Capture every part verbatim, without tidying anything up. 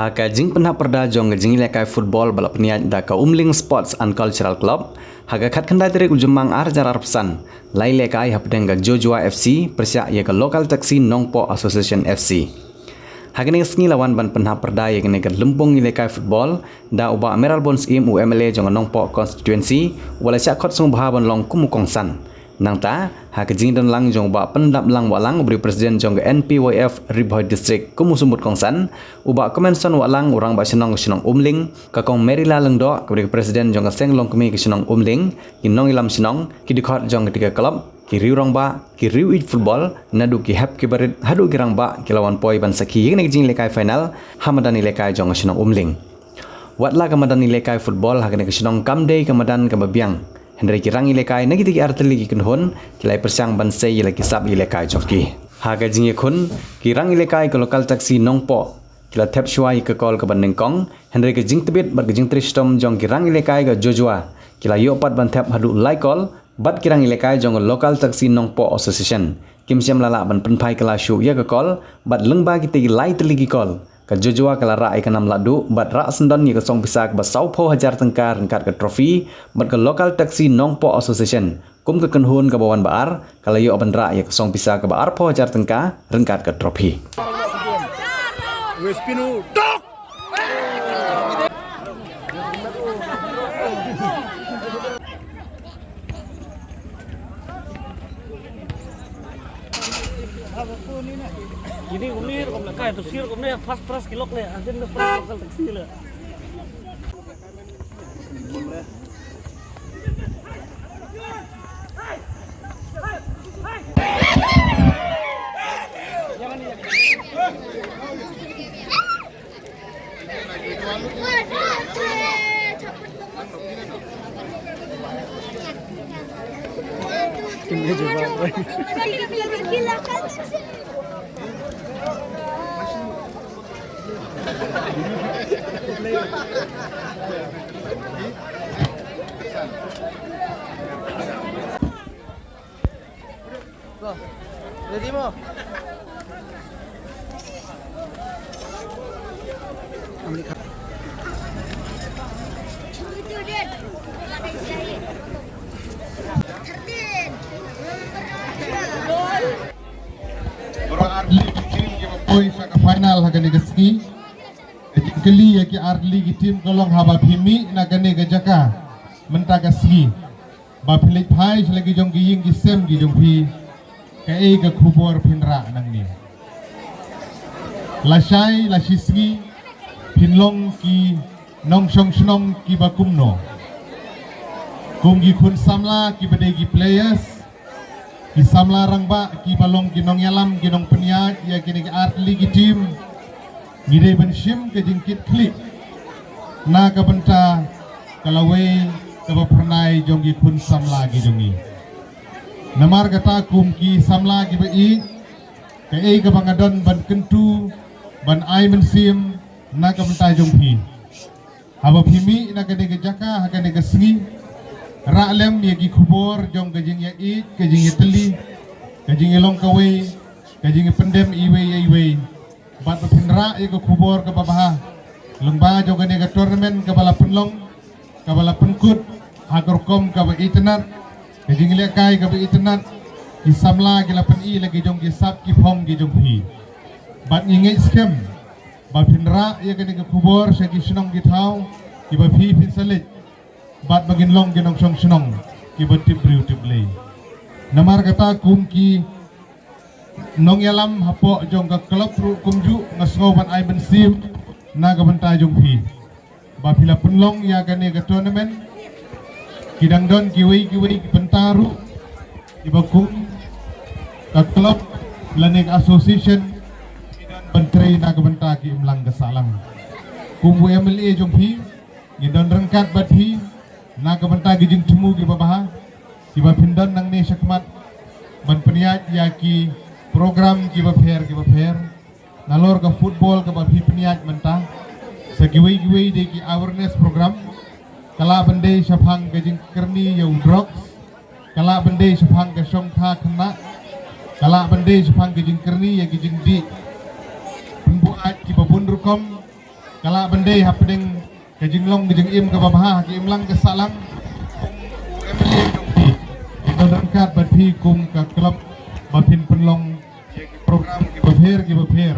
Ha ka jingpynhap pyrda jong ka jingïalehkai football ba la pynïaid da ka Umling Sports and Cultural Club, ha ka khatkhyndai tarik u Jymmang ar hajar arphew san, la ïalehkai hapdeng ka Jojoa F C pyrshah ïa ka Local Taxi Nongpoh Association F C. Ha kane ka sngi la wan ban pynhap pyrda ïa kane ka lympung ïalehkai football da u Bah Mayralborn Syiem, u M L A jong ka Nongpoh Constituency, uba la shah khot sngewbha ban long kum u kongsan. Nangta, ha ka jingdon lang jong u Bah Pyndaplang Wahlang, uba dei u President jong ka N P Y F Ri Bhoi District kum u symbood kongsan, u Bah Comenson Wahlang, u Rangbah Shnong ka shnong Umling, ka Kong Merila Lyngdoh, kaba dei ka President jong ka Seng Longkmie ka shnong Umling, ki nongïalam shnong, ki dkhot jong katei ka club, ki riew rangbah, ki riew ïeit football, naduh ki hep ki barit haduh ki rangbah, ki la wan poi ban sakhi ïa kane ka jingïalehkai final ha madan ïalehkai jong ka shnong Umling. Wat la ka madan ïalehkai football ha kane ka shnong kam dei ka madan kaba biang, hynrei ki rangïalehkai na kitei ki artylli ki kynhun ki la ïapyrshang ban sei ïa la ki sap ïalehkai jong ki. Ha ka jingïakhun, ki rangïalehkai ka Local Taxi Nongpoh ki la thep shuwa ïa ka kol kaba nyngkong, hynrei ka jingtbit bad ka jingtrei shitom jong ki rangïalehkai ka Jojoa ki la ïoh pat ban thep haduh lai kol, bad ki rangïalehkai jong ka Local Taxi Nongpoh Association kim shym la lah ban pynphai kylla shuh ïa ka kol, bad lyngba kitei ki lai tylli ki kol, ka Jojoa ka la rah ïa ka nam lahduh bad rah syndon ïa ka song pisa kaba sawphew hajar tyngka ryngkat ka trophy, bad ka Local Taxi Nongpoh Association kum ka kynhun kaba wan ba ar, ka la ïoh ban rah ïa ka song pisa kaba arphew hajar tyngka ryngkat ka trophy. Ini umi rukom le kai tu sir umi first prize ki lok le, antin the first local taxi le. Ready mo? Baroh artylli ki team kiba poi sha ka final ha kane ka sngi. Ka jingkylli ïa ki artylli ki team ka long haba phi mih na kane ka jaka mynta ka sngi, ba phi leit phai sha la ki jong ki ïing ki sem ki jong phi, kaei ka khubor phin rah nangne? Lashai lashisngi phin long ki nongshong shnong kiba kumno? Kum ki khun samla kiba dei ki players, ki samla rangbah kiba long ki nongïalam, ki nongpynïaid ïa kine ki artylli ki team, ngi dei ban shim ka jingkitkhlieh na ka bynta ka lawei kaba phyrnai jong ki khun samla ki jong ngi. Namar kata kum ki samla kiba ïeit, kaei kaba nga don ban kyntu, ban ai mynsiem na ka bynta jong phi. Haba phi mih na kane ka jaka ha kane ka sngi, rah lem ïa ki khubor jong ka jingïaieit, ka jingïatylli, ka jingïalong kawei, ka jingïapyndem iwei ïa iwei. Bad ba phin rah ïa ka khubor kaba bha lyngba jong kane ka tournament kaba la pynlong, kaba la pynkut ha ka rukom kaba itynnad, ka jinglehkai kaba itynnad, ki samla ki la pyni la ki jong ki sap ki phong ki jong phi. Bad ngi ngeit skhem ba phin rah ïa kane ka khubor sha ki shnong ki thaw kiba phi phin sa leit, bad ba ngin long ki nongshong shnong kiba tip briew tip Blei. Namar kata kum ki nongïalam hapoh jong ka club ruh kumjuh nga sngew ban ai mynsiem na ka bynta jong phi ba phi la pynlong ïa kane ka tournament. Ki dang don kiwei kiwei ki bynta ruh kiba kum ka club lane ka association ki don ban trei na ka bynta ki imlang ka sahlang. Kum u M L A jong phi, ngi don ryngkat bad phi na ka bynta ki jingthmu kiba bha kiba phin don nangne shakhmat ban pynïaid ïa ki program kiba pher kiba pher. Nalor ka football kaba phi pynïaid mynta, sa kiwei kiwei de ki awareness program, ka lah ban dei shaphang ka jingkyrni ïa u drugs, ka lah ban dei shaphang ka shongkha khynnah, ka lah ban dei shaphang ka jingkyrni ïa ki jingdih pynbuaid kiba bun rukom, Ka lah ban dei hapdeng ka jinglong ka jingim kaba bha ha ka imlang ka sahlang. Kum u M L A jong phi, nga don ryngkat bad phi kum ka club ba phin pynlong ïa ki program kiba pher kiba pher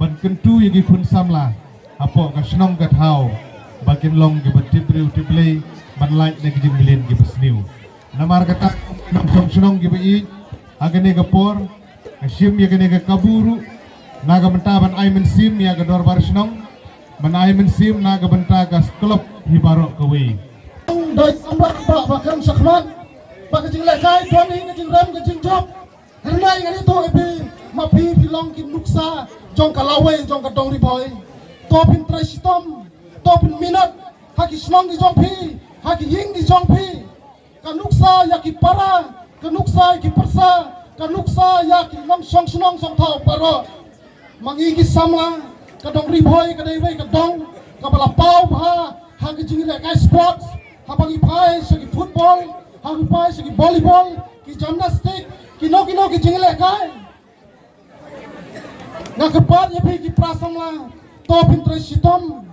ban kyntu ïa ki khun samla hapoh ka shnong ka thaw ba kin long kiba tip briew tip Blei ban lait na ki jingmlien kiba sniew. Namar kata kum ki nongshong shnong kiba ïeit, ha kane ka por nga shim ïa kane ka kabu ruh na ka bynta ban ai mynsiem ïa ka dorbar shnong, ban ai mynsiem na ka bynta ka club hi baroh kawei. Dei samla ba ba kan shakhmat ba ka jinglehkai don hi ka jingrem ka jingjop. Hynrei ngan ïathuh ïa phi, ma phi phi long ki nuksa jong ka lawei jong ka dong Ri Bhoi. To phin trei shitom, to phin minot ha ki shnong ki jong phi, ha ki ïing ki jong phi. Ka nuksa ïa ki para, ka nuksa ïa ki pyrsa, ka nuksa ïa ki nongshong shnong shong thaw baroh. Ma ngi ki samla, ka dong Ri Bhoi ka dei wei ka dong kaba la paw bha ha ka jingïalehkai sports, haba ngi phai sha ki football, haba ngi phai sha ki volleyball, ki gymnastic, kino kino ki jingïalehkai. Nga kyrpad ïa phi ki para samla, to phin trei shitom.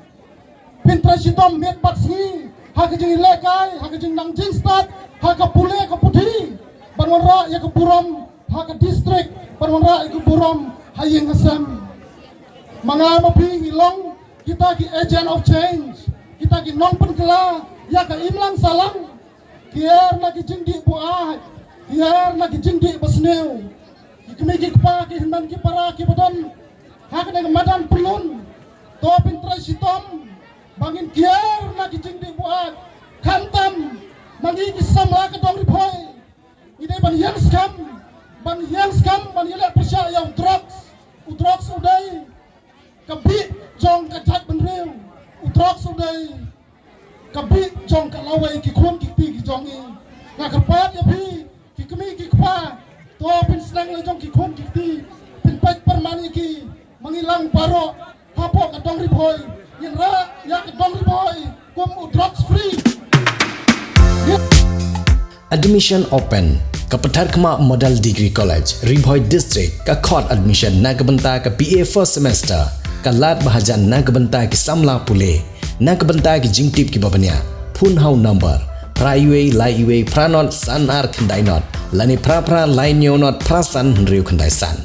Phin trei shitom miet bad sngi ha ka jingïalehkai, ha ka jingnang jingstad, ha ka pule ka puthi, ban wanrah ïa ka burom ha ka district, ban wanrah ïa ka burom ha ïing ha sem. Ma nga ma phi ngi long kita ki agent of change, kita ki nongpynkylla ïa ka imlang sahlang. Kiar na ki jingdih buaid, kiar na ki jingdih basniew. Ki kmie ki kpa, ki hynmen ki para kiba don ha kane ka madan pyllun, to phin trei shitom ba ngin kiar na ki jingdih buaid. Khamtam ma ngi ki samla ka dong Ri Bhoi, ngi dei ban ïeng skhem, ban ïeng skhem ban ïaleh pyrshah ïa u drugs. U drugs u dei ka bih jong ka jaitbynriew. U drugs u dei ka bih jong ka lawei ki khun ki kti ki jong ngi. Nga kyrpad ïa phi ki kmie ki kpa, to phin sneng la jong ki khun ki kti, phin peit pyrman ïa ki. Ma ngi lang baroh hapoh ka dong Ri Bhoi ngin rah ïa ka dong Ri Bhoi kum u drugs free. Admission open. Ka Patharkhmah Model Degree College, Ri Bhoi District, ka khot admission na ka bynta ka B A first semester. Ka lad ba hajan na ka bynta ki samla pule. Na ka bynta ki jingtip kiba bniah, phone ha u number phra wei lai wei phra not san ar khyndai not lane phra phra lai hynñiew not phra san hynriew khyndai san.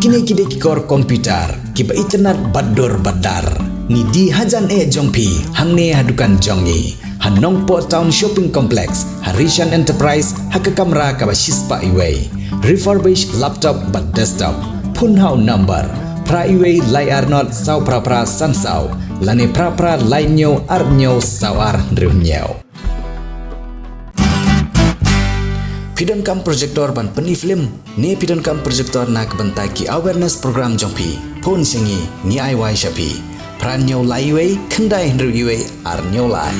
Kine ki dei ki kor computer kiba itynnad bad dur bad dar. Ngi die hajan eh jong phi hangne ha dukan jong ngi ha Nongpoh Town Shopping Complex, ha Rishan Enterprise, ha ka kamra kaba shispah wei. Refurbish laptop bad desktop. Phone ha u number phra wei lai ar not saw phra phra san saw lane phra phra lai hynñiew ar hynñiew saw ar hynriew hynñiew. Phi donkam projector ban pyni film ne phi donkam projector na ka bynta ki awareness program jong phi? Phone sha ngi, ngi ai wai sha phi. Phra hynñiew lai wei khyndai hynriew wei ar hynñiew lai.